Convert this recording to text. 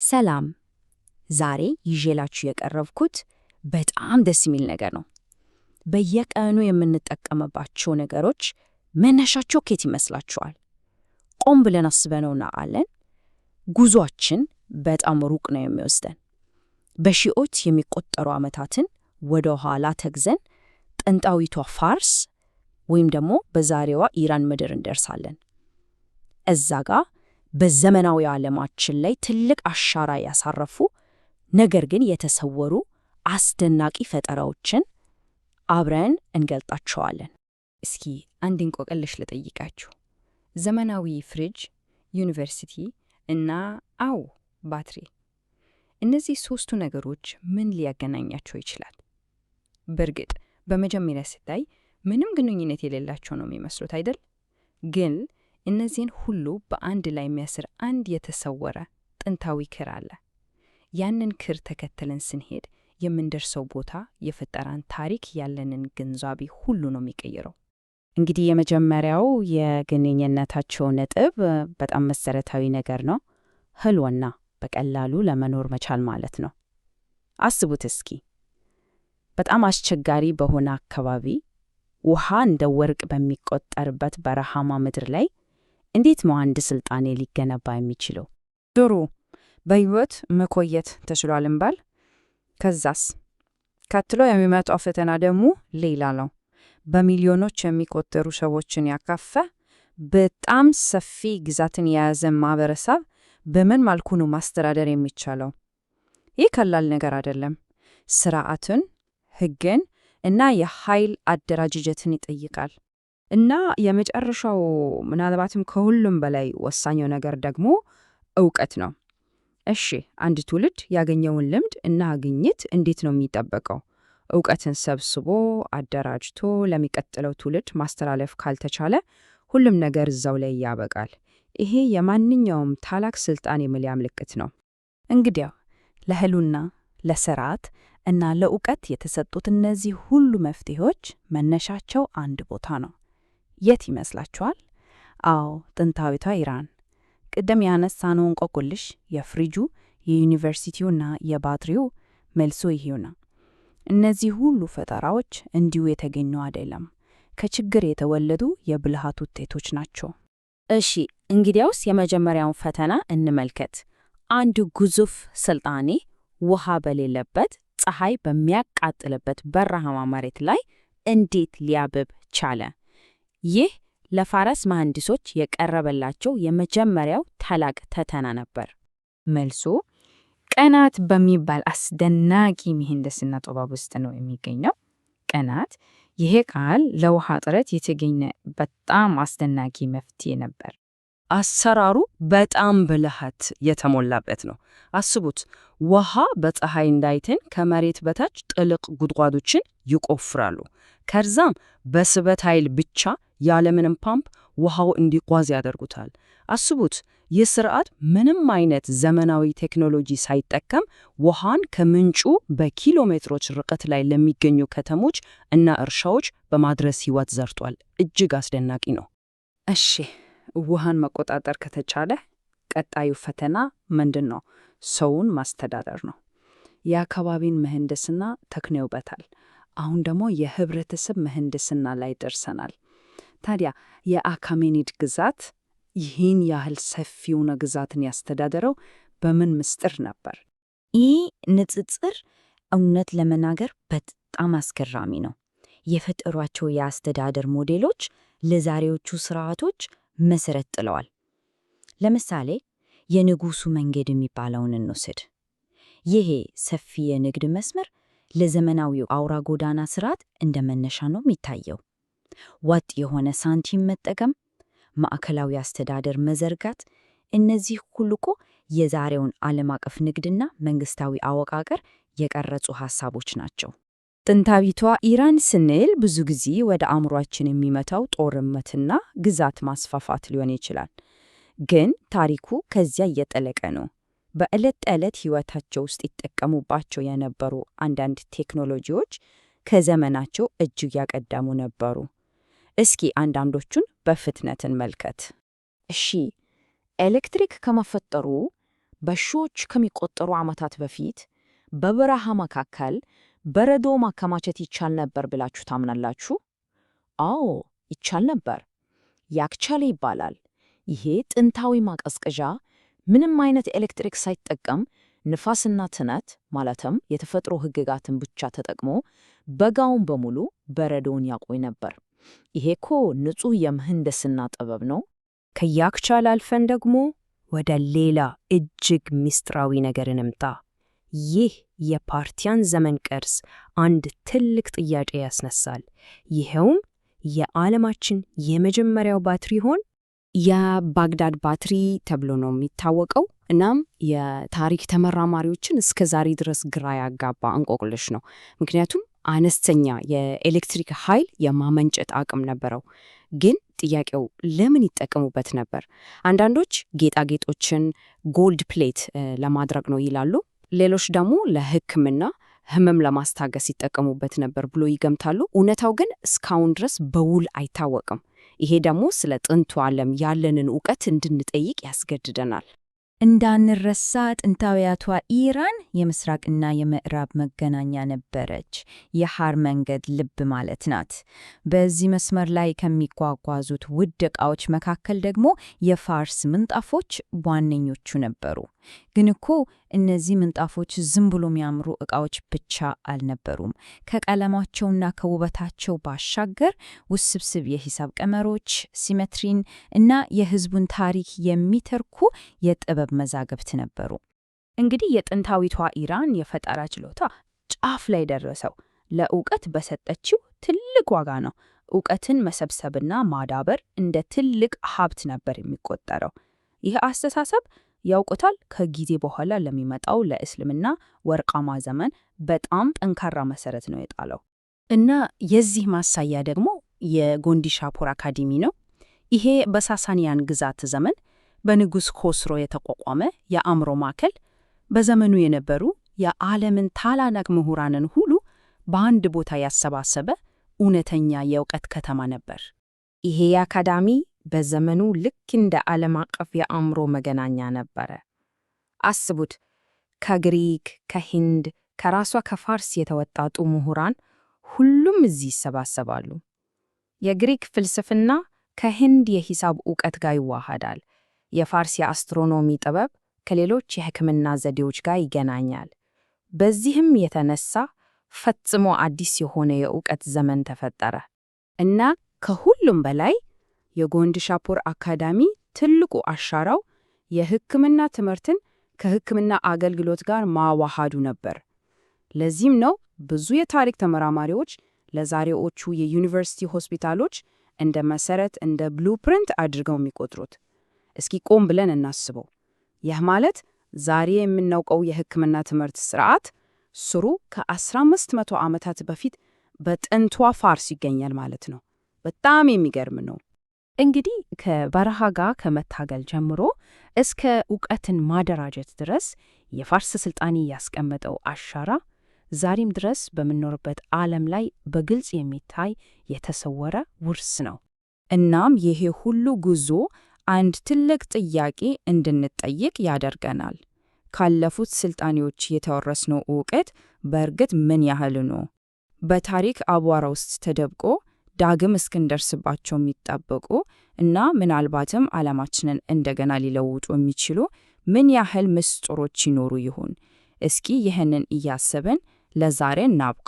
ሰላም። ዛሬ ይዤላችሁ የቀረብኩት በጣም ደስ የሚል ነገር ነው። በየቀኑ የምንጠቀምባቸው ነገሮች መነሻቸው ከየት ይመስላችኋል? ቆም ብለን አስበነው እናውቃለን? ጉዟችን በጣም ሩቅ ነው የሚወስደን። በሺዎች የሚቆጠሩ ዓመታትን ወደ ኋላ ተግዘን ጥንታዊቷ ፋርስ ወይም ደግሞ በዛሬዋ ኢራን ምድር እንደርሳለን። እዛ ጋ በዘመናዊ ዓለማችን ላይ ትልቅ አሻራ ያሳረፉ ነገር ግን የተሰወሩ አስደናቂ ፈጠራዎችን አብረን እንገልጣቸዋለን። እስኪ አንድ እንቆቅልሽ ልጠይቃችሁ። ዘመናዊ ፍሪጅ፣ ዩኒቨርሲቲ እና አዎ ባትሪ፣ እነዚህ ሶስቱ ነገሮች ምን ሊያገናኛቸው ይችላል? በእርግጥ በመጀመሪያ ሲታይ ምንም ግንኙነት የሌላቸው ነው የሚመስሉት አይደል? ግን እነዚህን ሁሉ በአንድ ላይ የሚያስር አንድ የተሰወረ ጥንታዊ ክር አለ። ያንን ክር ተከትለን ስንሄድ የምንደርሰው ቦታ የፈጠራን ታሪክ ያለንን ግንዛቤ ሁሉ ነው የሚቀይረው። እንግዲህ የመጀመሪያው የግንኙነታቸው ነጥብ በጣም መሰረታዊ ነገር ነው። ህልውና፣ በቀላሉ ለመኖር መቻል ማለት ነው። አስቡት እስኪ በጣም አስቸጋሪ በሆነ አካባቢ፣ ውሃ እንደ ወርቅ በሚቆጠርበት በረሃማ ምድር ላይ እንዴት ነው አንድ ስልጣኔ ሊገነባ የሚችለው? ጥሩ፣ በህይወት መቆየት ተችሏል እንበል። ከዛስ? ቀጥሎ የሚመጣው ፈተና ደግሞ ሌላ ነው። በሚሊዮኖች የሚቆጠሩ ሰዎችን ያቀፈ፣ በጣም ሰፊ ግዛትን የያዘ ማህበረሰብ በምን መልኩ ነው ማስተዳደር የሚቻለው? ይህ ቀላል ነገር አይደለም። ስርዓትን፣ ህግን እና የኃይል አደራጀጀትን ይጠይቃል። እና የመጨረሻው፣ ምናልባትም ከሁሉም በላይ ወሳኙ ነገር ደግሞ እውቀት ነው። እሺ፣ አንድ ትውልድ ያገኘውን ልምድ እና ግኝት እንዴት ነው የሚጠበቀው? እውቀትን ሰብስቦ አደራጅቶ ለሚቀጥለው ትውልድ ማስተላለፍ ካልተቻለ ሁሉም ነገር እዛው ላይ ያበቃል። ይሄ የማንኛውም ታላቅ ስልጣኔ መለያ ምልክት ነው። እንግዲያው ለህሉና፣ ለስርዓት እና ለእውቀት የተሰጡት እነዚህ ሁሉ መፍትሄዎች መነሻቸው አንድ ቦታ ነው። የት ይመስላችኋል? አዎ፣ ጥንታዊቷ ኢራን። ቅድም ያነሳነው እንቆቅልሽ፣ የፍሪጁ፣ የዩኒቨርሲቲውና የባትሪው መልሶ ይሄው ነው። እነዚህ ሁሉ ፈጠራዎች እንዲሁ የተገኙ አይደለም። ከችግር የተወለዱ የብልሃት ውጤቶች ናቸው። እሺ፣ እንግዲያውስ የመጀመሪያውን ፈተና እንመልከት። አንድ ግዙፍ ስልጣኔ ውሃ በሌለበት፣ ፀሐይ በሚያቃጥልበት በረሃማ መሬት ላይ እንዴት ሊያብብ ቻለ? ይህ ለፋረስ መሐንዲሶች የቀረበላቸው የመጀመሪያው ታላቅ ፈተና ነበር። መልሱ ቀናት በሚባል አስደናቂ ምህንድስና ጥበብ ውስጥ ነው የሚገኘው። ቀናት፣ ይሄ ቃል ለውሃ እጥረት የተገኘ በጣም አስደናቂ መፍትሄ ነበር። አሰራሩ በጣም ብልሃት የተሞላበት ነው። አስቡት፣ ውሃ በፀሐይ እንዳይትን ከመሬት በታች ጥልቅ ጉድጓዶችን ይቆፍራሉ። ከዛም በስበት ኃይል ብቻ ያለምንም ፓምፕ ውሃው እንዲጓዝ ያደርጉታል። አስቡት፣ ይህ ስርዓት ምንም አይነት ዘመናዊ ቴክኖሎጂ ሳይጠቀም ውሃን ከምንጩ በኪሎ ሜትሮች ርቀት ላይ ለሚገኙ ከተሞች እና እርሻዎች በማድረስ ሕይወት ዘርቷል። እጅግ አስደናቂ ነው። እሺ፣ ውሃን መቆጣጠር ከተቻለ ቀጣዩ ፈተና ምንድን ነው? ሰውን ማስተዳደር ነው። የአካባቢን ምህንድስና ተክነውበታል። አሁን ደግሞ የህብረተሰብ ምህንድስና ላይ ደርሰናል። ታዲያ የአካሜኒድ ግዛት ይህን ያህል ሰፊውን ግዛትን ያስተዳደረው በምን ምስጢር ነበር? ይህ ንጽጽር እውነት ለመናገር በጣም አስገራሚ ነው። የፈጠሯቸው የአስተዳደር ሞዴሎች ለዛሬዎቹ ስርዓቶች መሰረት ጥለዋል። ለምሳሌ የንጉሱ መንገድ የሚባለውን እንውሰድ። ይሄ ሰፊ የንግድ መስመር ለዘመናዊው አውራ ጎዳና ስርዓት እንደ መነሻ ነው የሚታየው። ወጥ የሆነ ሳንቲም መጠቀም፣ ማዕከላዊ አስተዳደር መዘርጋት፣ እነዚህ ሁሉ እኮ የዛሬውን ዓለም አቀፍ ንግድና መንግስታዊ አወቃቀር የቀረጹ ሐሳቦች ናቸው። ጥንታዊቷ ኢራን ስንል ብዙ ጊዜ ወደ አእምሯችን የሚመጣው ጦርነትና ግዛት ማስፋፋት ሊሆን ይችላል። ግን ታሪኩ ከዚያ እየጠለቀ ነው። በዕለት ተዕለት ሕይወታቸው ውስጥ ይጠቀሙባቸው የነበሩ አንዳንድ ቴክኖሎጂዎች ከዘመናቸው እጅግ ያቀደሙ ነበሩ። እስኪ አንዳንዶቹን በፍጥነት እንመልከት። እሺ፣ ኤሌክትሪክ ከመፈጠሩ በሺዎች ከሚቆጠሩ ዓመታት በፊት በበረሃ መካከል በረዶ ማከማቸት ይቻል ነበር ብላችሁ ታምናላችሁ? አዎ፣ ይቻል ነበር። ያክቻሌ ይባላል። ይሄ ጥንታዊ ማቀዝቀዣ ምንም አይነት ኤሌክትሪክ ሳይጠቀም ንፋስና ትነት ማለትም የተፈጥሮ ሕግጋትን ብቻ ተጠቅሞ በጋውን በሙሉ በረዶውን ያቆይ ነበር። ይሄ እኮ ንጹሕ የምህንድስና ጥበብ ነው። ከያክቻል አልፈን ደግሞ ወደ ሌላ እጅግ ምስጢራዊ ነገር እንምጣ። ይህ የፓርቲያን ዘመን ቅርስ አንድ ትልቅ ጥያቄ ያስነሳል። ይኸውም የዓለማችን የመጀመሪያው ባትሪ ይሆን? የባግዳድ ባትሪ ተብሎ ነው የሚታወቀው። እናም የታሪክ ተመራማሪዎችን እስከ ዛሬ ድረስ ግራ ያጋባ እንቆቅልሽ ነው። ምክንያቱም አነስተኛ የኤሌክትሪክ ኃይል የማመንጨት አቅም ነበረው። ግን ጥያቄው ለምን ይጠቀሙበት ነበር? አንዳንዶች ጌጣጌጦችን gold plate ለማድረግ ነው ይላሉ። ሌሎች ደግሞ ለሕክምና ህመም ለማስታገስ ይጠቀሙበት ነበር ብሎ ይገምታሉ። እውነታው ግን እስካሁን ድረስ በውል አይታወቅም። ይሄ ደግሞ ስለ ጥንቱ ዓለም ያለንን እውቀት እንድንጠይቅ ያስገድደናል። እንዳንረሳ ጥንታዊቷ ኢራን የምስራቅና የምዕራብ መገናኛ ነበረች። የሐር መንገድ ልብ ማለት ናት። በዚህ መስመር ላይ ከሚጓጓዙት ውድ ዕቃዎች መካከል ደግሞ የፋርስ ምንጣፎች ዋነኞቹ ነበሩ። ግን እኮ እነዚህ ምንጣፎች ዝም ብሎ የሚያምሩ ዕቃዎች ብቻ አልነበሩም። ከቀለማቸውና ከውበታቸው ባሻገር ውስብስብ የሂሳብ ቀመሮች፣ ሲሜትሪን እና የሕዝቡን ታሪክ የሚተርኩ የጥበብ መዛግብት ነበሩ። እንግዲህ የጥንታዊቷ ኢራን የፈጠራ ችሎታ ጫፍ ላይ ደረሰው ለእውቀት በሰጠችው ትልቅ ዋጋ ነው። እውቀትን መሰብሰብና ማዳበር እንደ ትልቅ ሀብት ነበር የሚቆጠረው። ይህ አስተሳሰብ ያውቁታል፣ ከጊዜ በኋላ ለሚመጣው ለእስልምና ወርቃማ ዘመን በጣም ጠንካራ መሰረት ነው የጣለው። እና የዚህ ማሳያ ደግሞ የጎንዲሻፑር አካዴሚ ነው። ይሄ በሳሳኒያን ግዛት ዘመን በንጉሥ ኮስሮ የተቋቋመ የአእምሮ ማዕከል በዘመኑ የነበሩ የዓለምን ታላላቅ ምሁራንን ሁሉ በአንድ ቦታ ያሰባሰበ እውነተኛ የእውቀት ከተማ ነበር። ይሄ አካዳሚ በዘመኑ ልክ እንደ ዓለም አቀፍ የአእምሮ መገናኛ ነበረ። አስቡት፣ ከግሪክ፣ ከሂንድ፣ ከራሷ ከፋርስ የተወጣጡ ምሁራን ሁሉም እዚህ ይሰባሰባሉ። የግሪክ ፍልስፍና ከህንድ የሂሳብ ዕውቀት ጋር ይዋሃዳል። የፋርስ የአስትሮኖሚ ጥበብ ከሌሎች የሕክምና ዘዴዎች ጋር ይገናኛል። በዚህም የተነሳ ፈጽሞ አዲስ የሆነ የእውቀት ዘመን ተፈጠረ። እና ከሁሉም በላይ የጎንዲሻፑር አካዳሚ ትልቁ አሻራው የሕክምና ትምህርትን ከሕክምና አገልግሎት ጋር ማዋሃዱ ነበር። ለዚህም ነው ብዙ የታሪክ ተመራማሪዎች ለዛሬዎቹ የዩኒቨርሲቲ ሆስፒታሎች እንደ መሰረት፣ እንደ blueprint አድርገው የሚቆጥሩት። እስኪ ቆም ብለን እናስበው። ይህ ማለት ዛሬ የምናውቀው የሕክምና ትምህርት ስርዓት ስሩ ከ1500 ዓመታት በፊት በጥንቷ ፋርስ ይገኛል ማለት ነው። በጣም የሚገርም ነው። እንግዲህ ከበረሃ ጋር ከመታገል ጀምሮ እስከ እውቀትን ማደራጀት ድረስ የፋርስ ስልጣኔ ያስቀመጠው አሻራ ዛሬም ድረስ በምንኖርበት ዓለም ላይ በግልጽ የሚታይ የተሰወረ ውርስ ነው። እናም ይሄ ሁሉ ጉዞ አንድ ትልቅ ጥያቄ እንድንጠይቅ ያደርገናል። ካለፉት ስልጣኔዎች የተወረስነው እውቀት በእርግጥ ምን ያህል ነው? በታሪክ አቧራ ውስጥ ተደብቆ ዳግም እስክንደርስባቸው የሚጠበቁ እና ምናልባትም ዓለማችንን እንደገና ሊለውጡ የሚችሉ ምን ያህል ምስጢሮች ይኖሩ ይሆን? እስኪ ይህንን እያሰብን ለዛሬ እናብቃ።